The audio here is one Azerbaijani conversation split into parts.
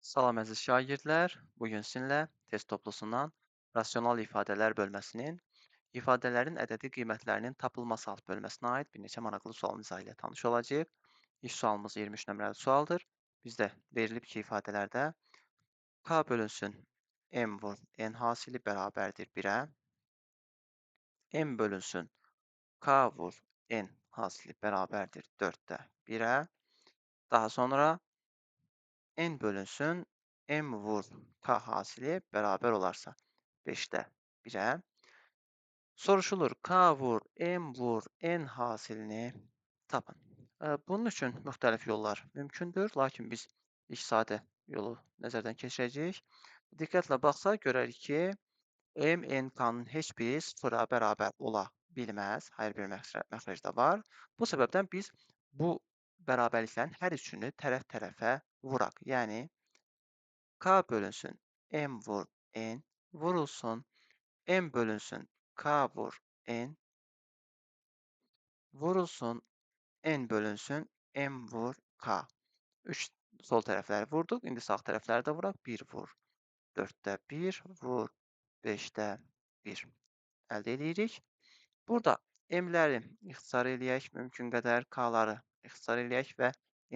Salam əziz şagirdlər, bu gün sizinlə test toplusundan rasional ifadələr bölməsinin ifadələrin ədədi qiymətlərinin tapılması alt bölməsinə aid bir neçə maraqlı sualın izahı ilə tanış olacağıq. İlk sualımız 23 nömrəli sualdır. Bizdə verilib ki, ifadələrdə K bölünsün M vur N hasili bərabərdir 1-ə, M bölünsün K vur N hasili bərabərdir 4-də 1-ə, daha sonra N bölünsün M vur K hasili bərabər olarsa 5-də 1-ə. Soruşulur K vur M vur N hasilini tapın. Bunun üçün müxtəlif yollar mümkündür, lakin biz ilk sadə yolu nəzərdən keçirəcəyik. Diqqətlə baxsaq görərik ki, M, N, K-nın heç biri sıfıra bərabər ola bilməz. Hər bir məxrəcdə var. Bu səbəbdən biz bu bərabərliklərin hər üçünü tərəf-tərəfə vuraq. Yəni, K bölünsün M vur N vurulsun, M bölünsün K vur N vurulsun, N bölünsün M vur K. 3 sol tərəfləri vurduq. İndi sağ tərəfləri də vuraq. 1 vur 4-də 1 vur 5-də 1 əldə edirik. Burada M-ləri ixtisar eləyək, mümkün qədər K-ları ixtisar eləyək və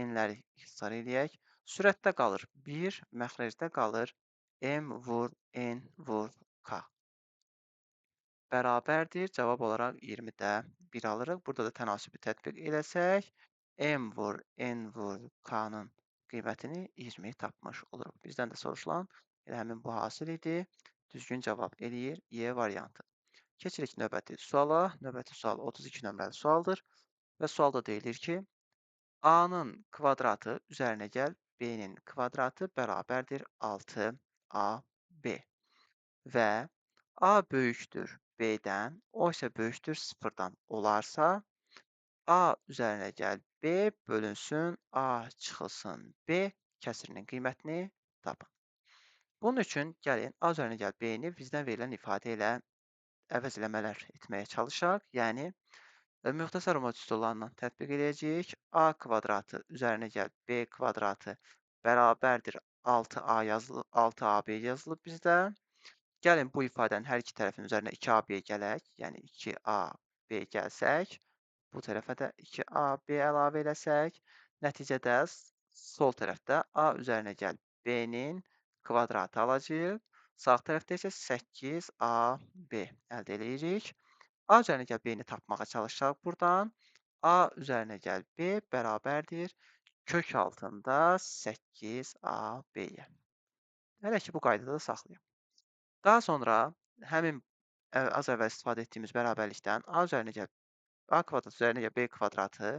N-ləri ixtisar eləyək. Sürətdə qalır 1, məxrəcdə qalır M vur N vur K. Bərabərdir. Cavab olaraq 20-də 1 alırıq. Burada da tənasibi tətbiq eləsək, M vur N vur K-nın qiymətini 20 tapmış oluruq. Bizdən də soruşulan elə həmin bu hasil idi. Düzgün cavab eləyir Y variantı. Keçirik növbəti suala. Növbəti sual 32 nömrəli sualdır. Və sualda deyilir ki, A-nın kvadratı üzərinə gəl, B-nin kvadratı bərabərdir 6AB və A böyükdür B-dən, o isə böyükdür 0-dan olarsa, A üzərinə gəl, B bölünsün, A çıxılsın B kəsirinin qiymətini tapın. Bunun üçün gəlin A üzərinə gəl B-ni bizdən verilən ifadə ilə əvəz eləmələr etməyə çalışaq. Yəni, müxtəsər vurma düsturlarla tətbiq eləyəcəyik. A kvadratı üzərinə gəl B kvadratı bərabərdir 6A yazılıb, 6AB yazılıb bizdə. Gəlin bu ifadənin hər iki tərəfin üzərinə 2AB gələk, yəni 2AB gəlsək, bu tərəfə də 2AB əlavə eləsək, nəticədə sol tərəfdə A üzərinə gəl B-nin kvadratı alacağıq. Sağ tərəfdə isə 8AB əldə eləyirik. A üzərinə gəl B-ni tapmağa çalışaq buradan. A üzərinə gəl B bərabərdir kök altında 8AB-yə. Hələ ki, bu qaydada saxlayaq. Daha sonra həmin az əvvəl istifadə etdiyimiz bərabərlikdən A üzərinə gəl A kvadratı üzərinə gəl B kvadratı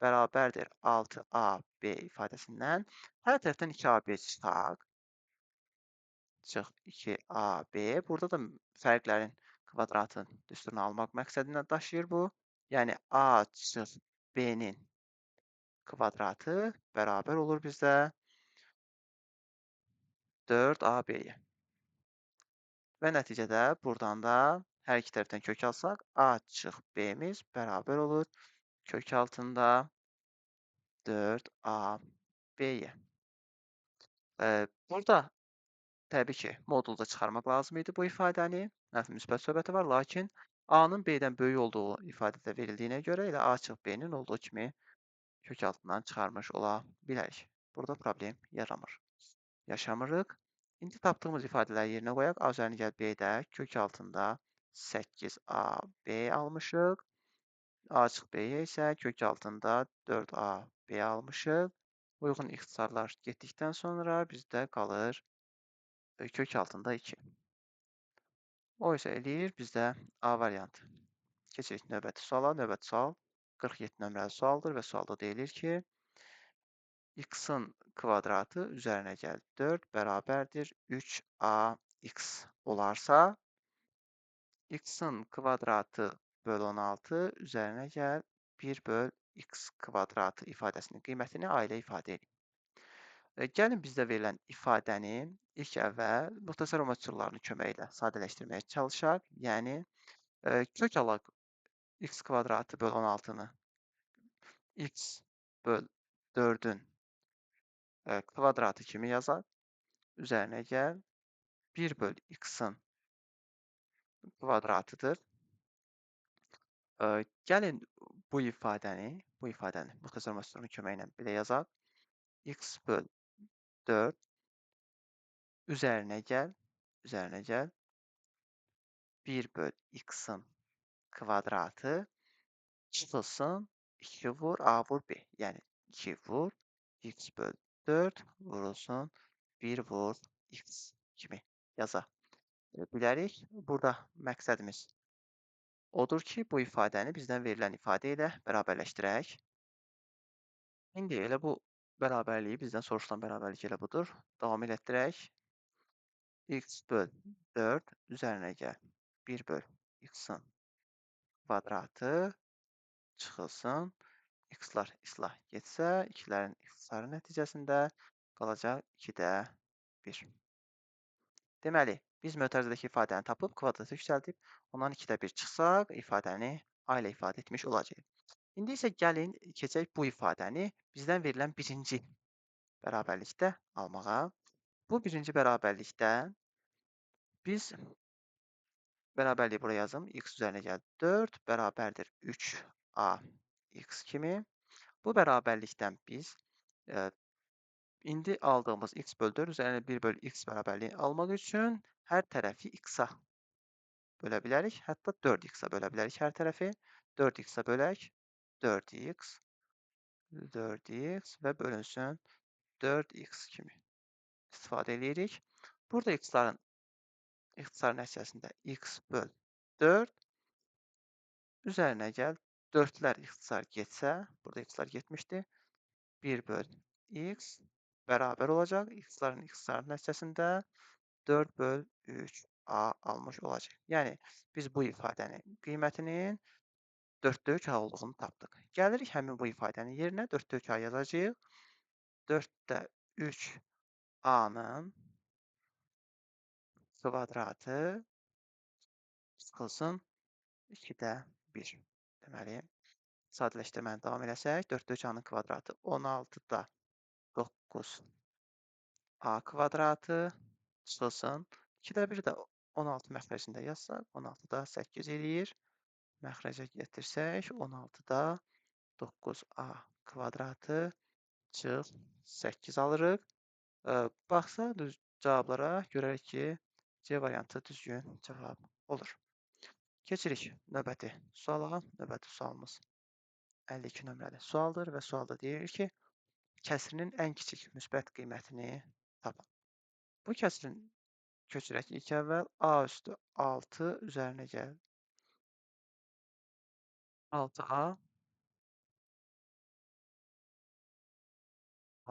bərabərdir 6AB ifadəsindən. Hər tərəfdən 2AB çıxaq. Çıx 2AB. Burada da fərqlərin kvadratın düsturunu almaq məqsədindən daşıyır bu. Yəni A çıx B-nin kvadratı bərabər olur bizdə 4AB-yə. Və nəticədə buradan da hər iki tərəfdən kök alsaq, A çıx B-miz bərabər olur kök altında 4AB-yə. Burada təbii ki, modulda çıxarmaq lazım idi bu ifadəni. Mənfi müsbət söhbəti var, lakin A-nın B-dən böyük olduğu ifadədə verildiyinə görə elə A çıx B-nin olduğu kimi kök altından çıxarmış ola bilərik. Burada problem yaramır. Yaşamırıq. İndi tapdığımız ifadələri yerinə qoyaq. A üzərinə gəl B-də kök altında 8AB almışıq. A çıx B-yə isə kök altında 4AB almışıq. Uyğun ixtisarlar getdikdən sonra bizdə qalır kök altında 2. O isə eləyir bizdə A variantı. Keçirik növbəti suala. Növbəti sual 47 nömrəli sualdır və sualda deyilir ki, x-ın kvadratı üzərinə gəl 4 bərabərdir 3ax olarsa, x-ın kvadratı böl 16 üzərinə gəl 1 böl x kvadratı ifadəsinin qiymətini a ilə ifadə edeyim. Gəlin bizdə verilən ifadəni ilk əvvəl müxtəsər vurma düsturlarının köməyi ilə sadələşdirməyə çalışaq. Yəni, kök alaq x kvadratı böl 16-nı x böl 4-ün kvadratı kimi yazaq. üzərinə gəl 1 böl x-in kvadratıdır. Gəlin bu ifadəni müxtəsər məsturunun köməyi ilə belə yazaq. X böl 4 üzərinə gəl 1 böl x-in kvadratı çıxılsın 2 vur A vur B. Yəni 2 vur x böl 4 vurulsun 1 vur x kimi yaza bilərik. Burada məqsədimiz odur ki, bu ifadəni bizdən verilən ifadə ilə bərabərləşdirək. İndi elə bu bərabərliyi, bizdən soruşulan bərabərlik elə budur. Davam elətdirək. X böl 4 üzərinə gəl 1 böl x-in kvadratı çıxılsın. X-lar islah getsə, ikilərin ixtisarı nəticəsində qalacaq 2-də 1. Deməli, biz mötərizədəki ifadəni tapıb kvadratı yüksəldib, ondan 2-də 1 çıxsaq, ifadəni A ilə ifadə etmiş olacağıq. İndi isə gəlin, keçək bu ifadəni bizdən verilən birinci bərabərlikdə almağa. Bu birinci bərabərlikdə biz bərabərliyi bura yazım. X üzərinə gəl 4 bərabərdir 3A x kimi. Bu bərabərlikdən biz indi aldığımız x böl 4 üzərinə 1 böl x bərabərliyi almaq üçün hər tərəfi x-a bölə bilərik. Hətta 4x-a bölə bilərik hər tərəfi. 4x-a bölək. 4x, 4x və bölünsün 4x kimi istifadə edirik. Burada x-ların ixtisar nəticəsində x böl 4 üzərinə gəl 4-lər ixtisar getsə, burada x-lar getmişdi, 1 böl x bərabər olacaq. X-ların ixtisarı nəticəsində 4 böl 3a almış olacaq. Yəni, biz bu ifadənin qiymətinin 4-də 3a olduğunu tapdıq. Gəlirik həmin bu ifadənin yerinə 4-də 3a yazacağıq. 4-də 3a-nın kvadratı çıxılsın 2-də 1. Deməli, sadələşdirməni davam eləsək, 4-də 3a-nın kvadratı 16-da 9a kvadratı çıxılsın. 2-də 1 də 16 məxrəcində yazsaq, 16-da 8 eləyir. Məxrəcə getirsək, 16-da 9a kvadratı çıx 8 alırıq. Baxsaq düz cavablara görərik ki, C variantı düzgün cavab olur. Keçirik növbəti suala. Növbəti sualımız 52 nömrəli sualdır və sualda deyir ki, kəsirinin ən kiçik müsbət qiymətini tapın. Bu kəsirin köçürək ilk əvvəl A üstü 6 üzərinə gəl. 6A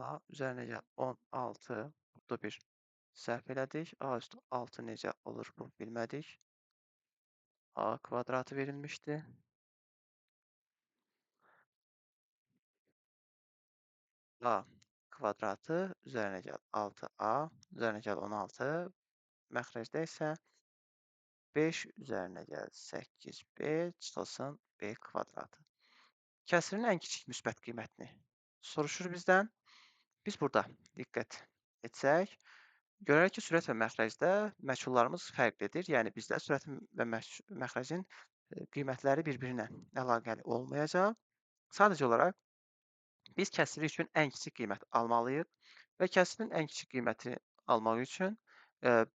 A üzərinə gəl 16. Burada bir səhv elədik. A üstü 6 necə olur bu bilmədik. A kvadratı verilmişdi. A kvadratı üzərinə gəl 6A üzərinə gəl 16. Məxrəcdə isə 5 üzərinə gəl 8B çıxılsın B kvadratı. Kəsirin ən kiçik müsbət qiymətini soruşur bizdən. Biz burada diqqət etsək, görərik ki, sürət və məxrəcdə məchullarımız fərqlidir. Yəni, bizdə sürətin və məxrəcin qiymətləri bir-birinə əlaqəli olmayacaq. Sadəcə olaraq biz kəsiri üçün ən kiçik qiymət almalıyıq və kəsirin ən kiçik qiymətini almaq üçün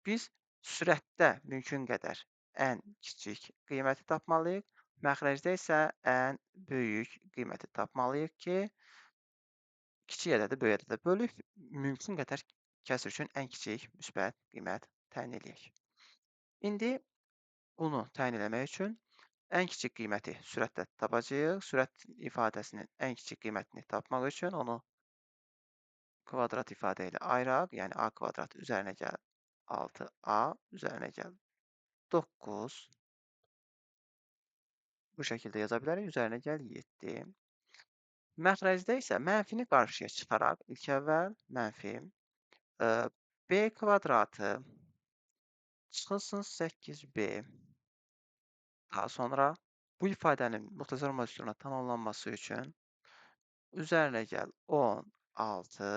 biz sürətdə mümkün qədər ən kiçik qiyməti tapmalıyıq. Məxrəcdə isə ən böyük qiyməti tapmalıyıq ki, kiçik ədədi böyük ədədə bölüb mümkün qədər kəsir üçün ən kiçik müsbət qiymət təyin eləyək. İndi bunu təyin eləmək üçün ən kiçik qiyməti sürətdə tapacağıq. Sürət ifadəsinin ən kiçik qiymətini tapmaq üçün onu kvadrat ifadə ilə ayıraq. Yəni A kvadrat üzərinə gəl 6A üzərinə gəl 9. Bu şəkildə yaza bilərik. Üzərinə gəl 7. Məxrəcdə isə mənfini qarşıya çıxaraq ilk əvvəl mənfi B kvadratı çıxılsın 8B. Daha sonra bu ifadənin müxtəsər olma üsuluna tamamlanması üçün üzərinə gəl 10 6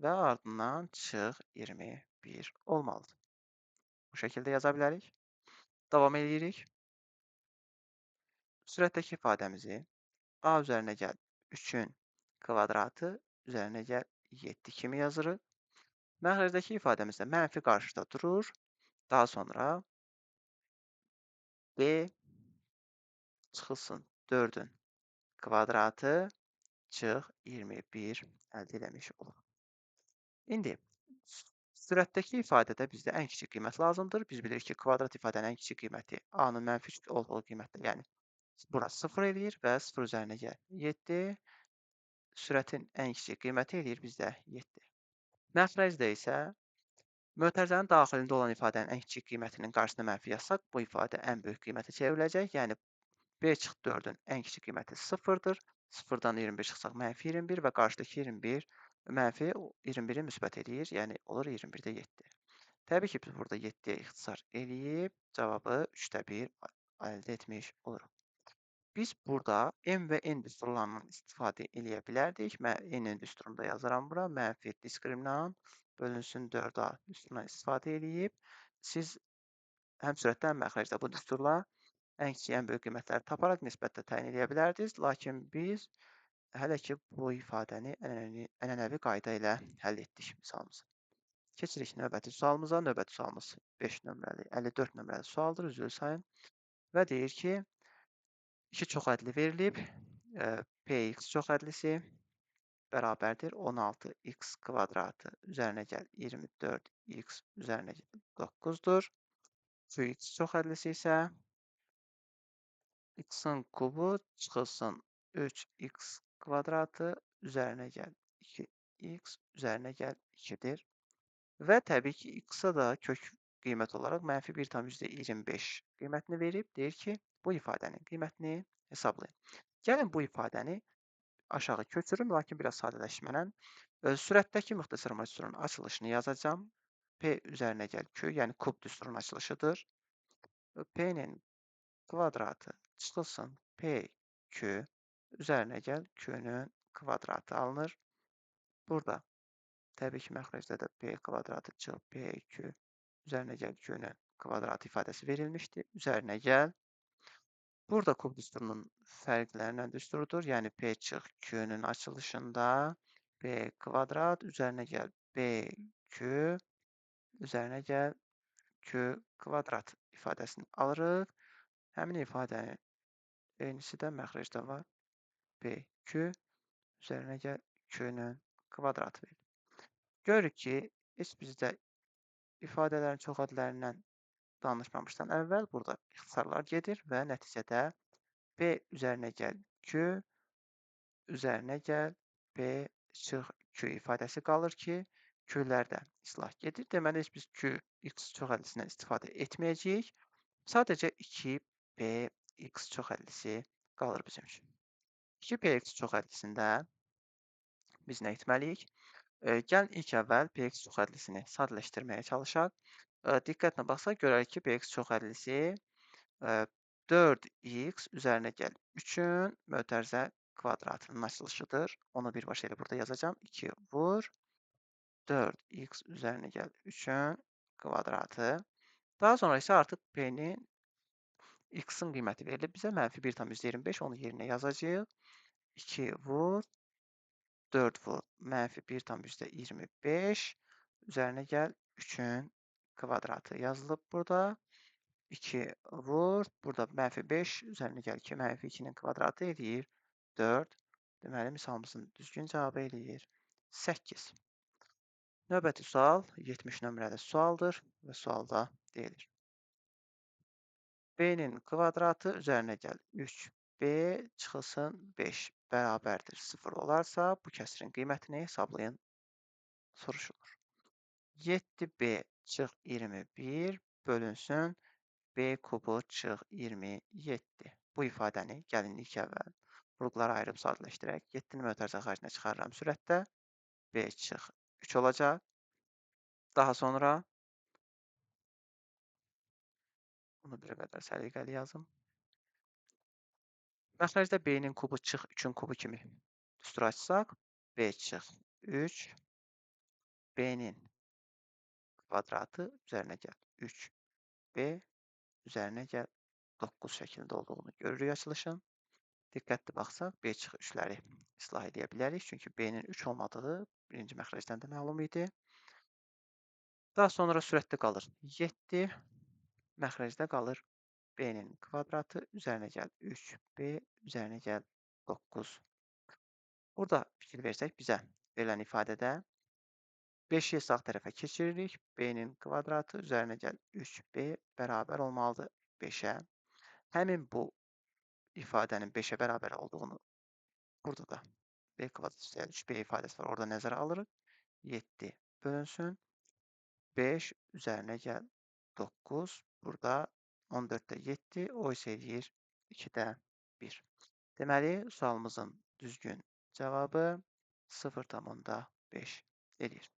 və ardından çıx 21 olmalıdır. Bu şəkildə yaza bilərik. Davam edirik. Sürətdəki ifadəmizi A üzərinə gəl 3-ün kvadratı üzərinə gəl 7 kimi yazırıq. Məxrəcdəki ifadəmizdə mənfi qarşıda durur. Daha sonra B çıxılsın 4-ün kvadratı çıx 21 əldə eləmiş olur. İndi sürətdəki ifadədə bizdə ən kiçik qiymət lazımdır. Biz bilirik ki, kvadrat ifadənin ən kiçik qiyməti A-nın mənfi olduğu qiymətdir. Yəni, bura 0 eləyir və 0 üzərinə gəl 7. Sürətin ən kiçik qiyməti eləyir bizdə 7. Məxrəcdə isə mötərizənin daxilində olan ifadənin ən kiçik qiymətinin qarşısına mənfi yazsaq, bu ifadə ən böyük qiymətə çevriləcək. Yəni, B çıx 4-ün ən kiçik qiyməti 0-dır. 0-dan 21 çıxsaq mənfi 21 və qarşıdakı 21 mənfi 21-i müsbət eləyir. Yəni, olur 21-də 7. Təbii ki, biz burada 7-yə ixtisar eləyib cavabı 3-də 1 əldə etmiş oluruq. Biz burada M və N düsturlarından istifadə eləyə bilərdik. Mən N düsturunu da yazaram bura. Mənfi diskriminant bölünsün 4A düsturundan istifadə eləyib. Siz həm sürətdə, həm məxrəcdə bu düsturla ən kiçik, ən böyük qiymətləri taparaq nisbətdə təyin eləyə bilərdiniz. Lakin biz hələ ki bu ifadəni ənənəvi qayda ilə həll etdik misalımızı. Keçirik növbəti sualımıza. Növbəti sualımız 5 nömrəli, 54 nömrəli sualdır, üzrə sayın. Və deyir ki, 2 çox ədli verilib. Px çox ədlisi bərabərdir 16x kvadratı üzərinə gəl 24x üzərinə gəl 9-dur. Qx çox ədlisi isə x-in kubu çıxılsın 3x kvadratı üzərinə gəl 2x üzərinə gəl 2-dir. Və təbii ki, x-a da kök qiymət olaraq mənfi 1,25 qiymətini verib, deyir ki, bu ifadənin qiymətini hesablayın. Gəlin bu ifadəni aşağı köçürüm, lakin biraz sadələşmənən. Sürətdəki müxtəsər düsturunun açılışını yazacağam. P üzərinə gəl Q, yəni kub düsturunun açılışıdır. P-nin kvadratı çıxılsın PQ üzərinə gəl Q-nün kvadratı alınır. Burada təbii ki, məxrəcdə də P kvadratı çıx PQ üzərinə gəl Q-nün kvadratı ifadəsi verilmişdi. Üzərinə gəl. Burada kub düsturunun fərqlərindən düsturudur. Yəni P çıx Q-nün açılışında P kvadrat üzərinə gəl PQ üzərinə gəl Q kvadrat ifadəsini alırıq. Həmin ifadənin eynisi də məxrəcdə var. PQ üzərinə gəl Q-nün kvadratı verilir. Görürük ki, heç bizdə ifadələrin çox ədlərindən danışmamışdan əvvəl burada ixtisarlar gedir və nəticədə P üzərinə gəl Q üzərinə gəl P çıx Q ifadəsi qalır ki, Q-lərdə islah gedir. Deməli, heç biz Q X çox əllisindən istifadə etməyəcəyik. Sadəcə 2P X çox əllisi qalır bizim üçün. 2P X çox əllisində biz nə etməliyik? Gəlin ilk əvvəl P X çox əllisini sadələşdirməyə çalışaq. Diqqətlə baxsaq, görərik ki, P X çox əllisi 4x üzərinə gəl 3-ün mötərizə kvadratının açılışıdır. Onu birbaşa elə burada yazacağam. 2 vur 4x üzərinə gəl 3-ün kvadratı. Daha sonra isə artıq P-nin X-in qiyməti verilib bizə. Mənfi 1,25, onu yerinə yazacağıq. 2 vur 4 vur mənfi 1,25 üzərinə gəl 3-ün kvadratı yazılıb burada. 2 vur, burada mənfi 5, üzərinə gəl 2, mənfi 2-nin kvadratı eləyir 4. Deməli, misalımızın düzgün cavabı eləyir 8. Növbəti sual 70 nömrəli sualdır və sualda deyilir. B-nin kvadratı üzərinə gəl 3B çıxılsın 5 bərabərdir 0 olarsa, bu kəsrin qiymətini hesablayın soruşulur. 7B çıx 21 bölünsün B kubu çıx 27. Bu ifadəni gəlin ilk əvvəl vurğulara ayırıb sadələşdirək. 7-ni mötərizə xaricinə çıxarıram sürətdə. B çıx 3 olacaq. Daha sonra bunu bir qədər səliqəli yazım. Məxrəcdə B-nin kubu çıx 3-ün kubu kimi düstur açsaq, B çıx 3, B-nin kvadratı üzərinə gəl 3, B üzərinə gəl 9 şəklində olduğunu görürük açılışın. Diqqətli baxsaq, B çıx 3-ləri islah edə bilərik. Çünki B-nin 3 olmadığı birinci məxrəcdən də məlum idi. Daha sonra sürətdə qalır 7, məxrəcdə qalır B-nin kvadratı üzərinə gəl 3B üzərinə gəl 9. Burada fikir versək bizə verilən ifadədə 5-i sağ tərəfə keçiririk. B-nin kvadratı üzərinə gəl 3B bərabər olmalıdır 5-ə. Həmin bu ifadənin 5-ə bərabər olduğunu burada da B kvadratı üstəgəl 3B ifadəsi var. Orada nəzərə alırıq. 7 bölünsün. 5 üzərinə gəl 9. Burada 14-də 7, o isə eləyir 2-də 1. Deməli, sualımızın düzgün cavabı 0,5 eləyir.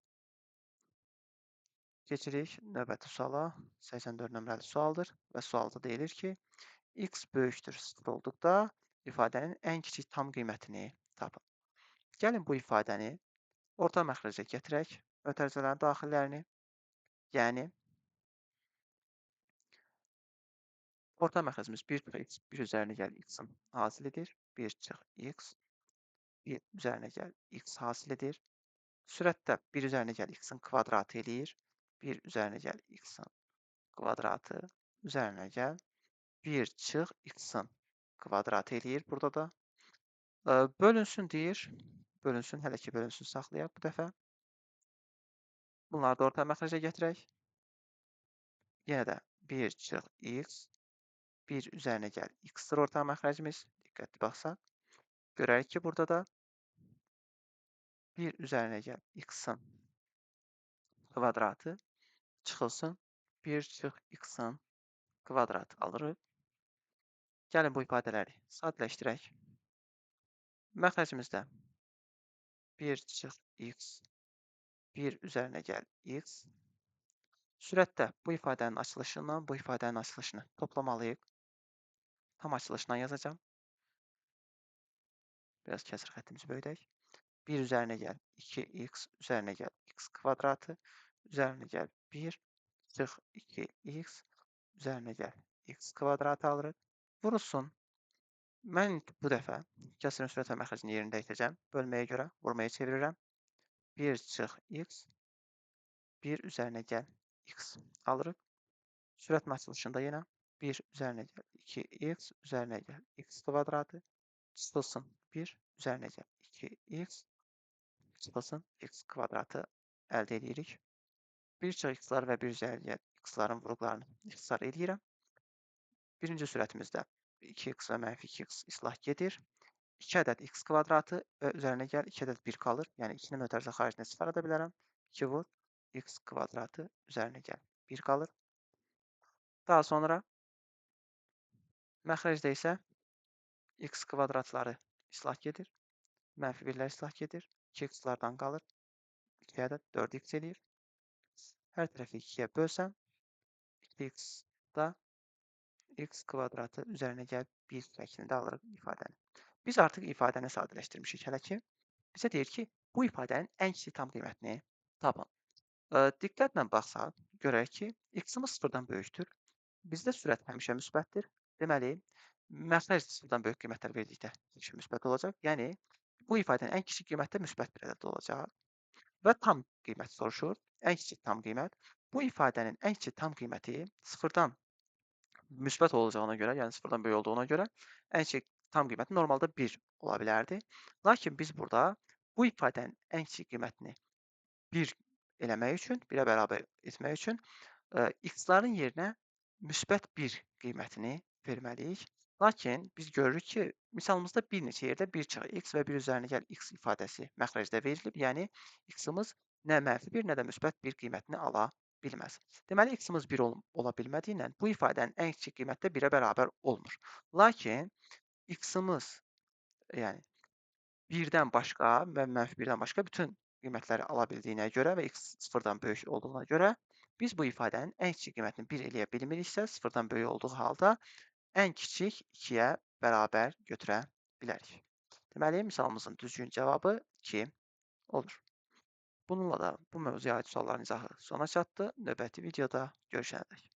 Keçirik növbəti suala. 84 nömrəli sualdır və sualda deyilir ki, x böyükdür 0 olduqda ifadənin ən kiçik tam qiymətini tapın. Gəlin bu ifadəni orta məxrəcə gətirək, mötərizələrin daxillərini. Yəni, orta məxrəcimiz 1 çıx x, 1 üzərinə gəl x-in hasil edir. 1 çıx x, 1 üzərinə gəl x hasil edir. Sürətdə 1 üzərinə gəl x-in kvadratı eləyir. 1 üzərinə gəl x-in kvadratı üzərinə gəl 1 çıx x-in kvadratı eləyir burada da. Bölünsün deyir. Bölünsün, hələ ki bölünsün saxlayaq bu dəfə. Bunları da orta məxrəcə gətirək. Yenə də 1 çıx x, 1 üzərinə gəl x-dir orta məxrəcimiz. Diqqətli baxsaq. Görərik ki, burada da 1 üzərinə gəl x-in kvadratı çıxılsın. 1 çıx x-in kvadratı alırıq. Gəlin bu ifadələri sadələşdirək. Məxrəcimizdə 1 çıx x, 1 üzərinə gəl x. Sürətdə bu ifadənin açılışından bu ifadənin açılışını toplamalıyıq. Tam açılışından yazacağam. Biraz kəsir xəttimizi böyüdək. 1 üzərinə gəl 2x üzərinə gəl x kvadratı üzərinə gəl 1 çıx 2x üzərinə gəl x kvadratı alırıq. Vurulsun. Mən bu dəfə kəsirin sürət və məxrəcini yerində dəyişəcəm. Bölməyə görə vurmaya çevirirəm. 1 çıx x 1 üzərinə gəl x alırıq. Sürətin açılışında yenə 1 üzərinə gəl 2x üzərinə gəl x kvadratı çıxılsın 1 üzərinə gəl 2x çıxılsın x kvadratı əldə edirik. 1 çıx x-lar və 1 üzərinə gəl x-ların vuruqlarını ixtisar eləyirəm. Birinci sürətimizdə 2x və mənfi 2x islah gedir. 2 ədəd x kvadratı və üzərinə gəl 2 ədəd 1 qalır. Yəni 2-ni mötərizə xaricinə çıxara bilərəm. 2 vur x kvadratı üzərinə gəl 1 qalır. Daha sonra məxrəcdə isə x kvadratları islah gedir. Mənfi 1-lər islah gedir. 2x-lardan qalır. 2 ədəd 4x eləyir. Hər tərəfi 2-yə bölsəm 2x da x kvadratı üzərinə gəl 1 şəklində alırıq ifadəni. Biz artıq ifadəni sadələşdirmişik hələ ki. Bizə deyir ki, bu ifadənin ən kiçik tam qiymətini tapın. Diqqətlə baxsaq, görək ki, x-imiz sıfırdan böyükdür. Bizdə sürət həmişə müsbətdir. Deməli, məxrəc sıfırdan böyük qiymətlər verdikdə həmişə müsbət olacaq. Yəni, bu ifadənin ən kiçik qiyməti də müsbət bir ədəd olacaq. Və tam qiymət soruşur. Ən kiçik tam qiymət. Bu ifadənin ən kiçik tam qiyməti sıfırdan müsbət olacağına görə, yəni sıfırdan böyük olduğuna görə ən kiçik tam qiyməti normalda 1 ola bilərdi. Lakin biz burada bu ifadənin ən kiçik qiymətini 1 eləmək üçün, 1-ə bərabər etmək üçün x-ların yerinə müsbət 1 qiymətini verməliyik. Lakin biz görürük ki, misalımızda bir neçə yerdə 1 çıx x və 1 üzərinə gəl x ifadəsi məxrəcdə verilib. Yəni x-imiz nə mənfi 1, nə də müsbət 1 qiymətini ala bilməz. Deməli, x-imiz 1 ola bilmədiyindən bu ifadənin ən kiçik qiyməti də 1-ə bərabər olmur. Lakin x-imiz, yəni 1-dən başqa və mənfi 1-dən başqa bütün qiymətləri ala bildiyinə görə və x sıfırdan böyük olduğuna görə biz bu ifadənin ən kiçik qiymətini 1 eləyə bilmiriksə, sıfırdan böyük olduğu halda ən kiçik 2-yə bərabər götürə bilərik. Deməli, misalımızın düzgün cavabı 2 olur. Bununla da bu mövzuya aid sualların izahı sona çatdı. Növbəti videoda görüşənədək.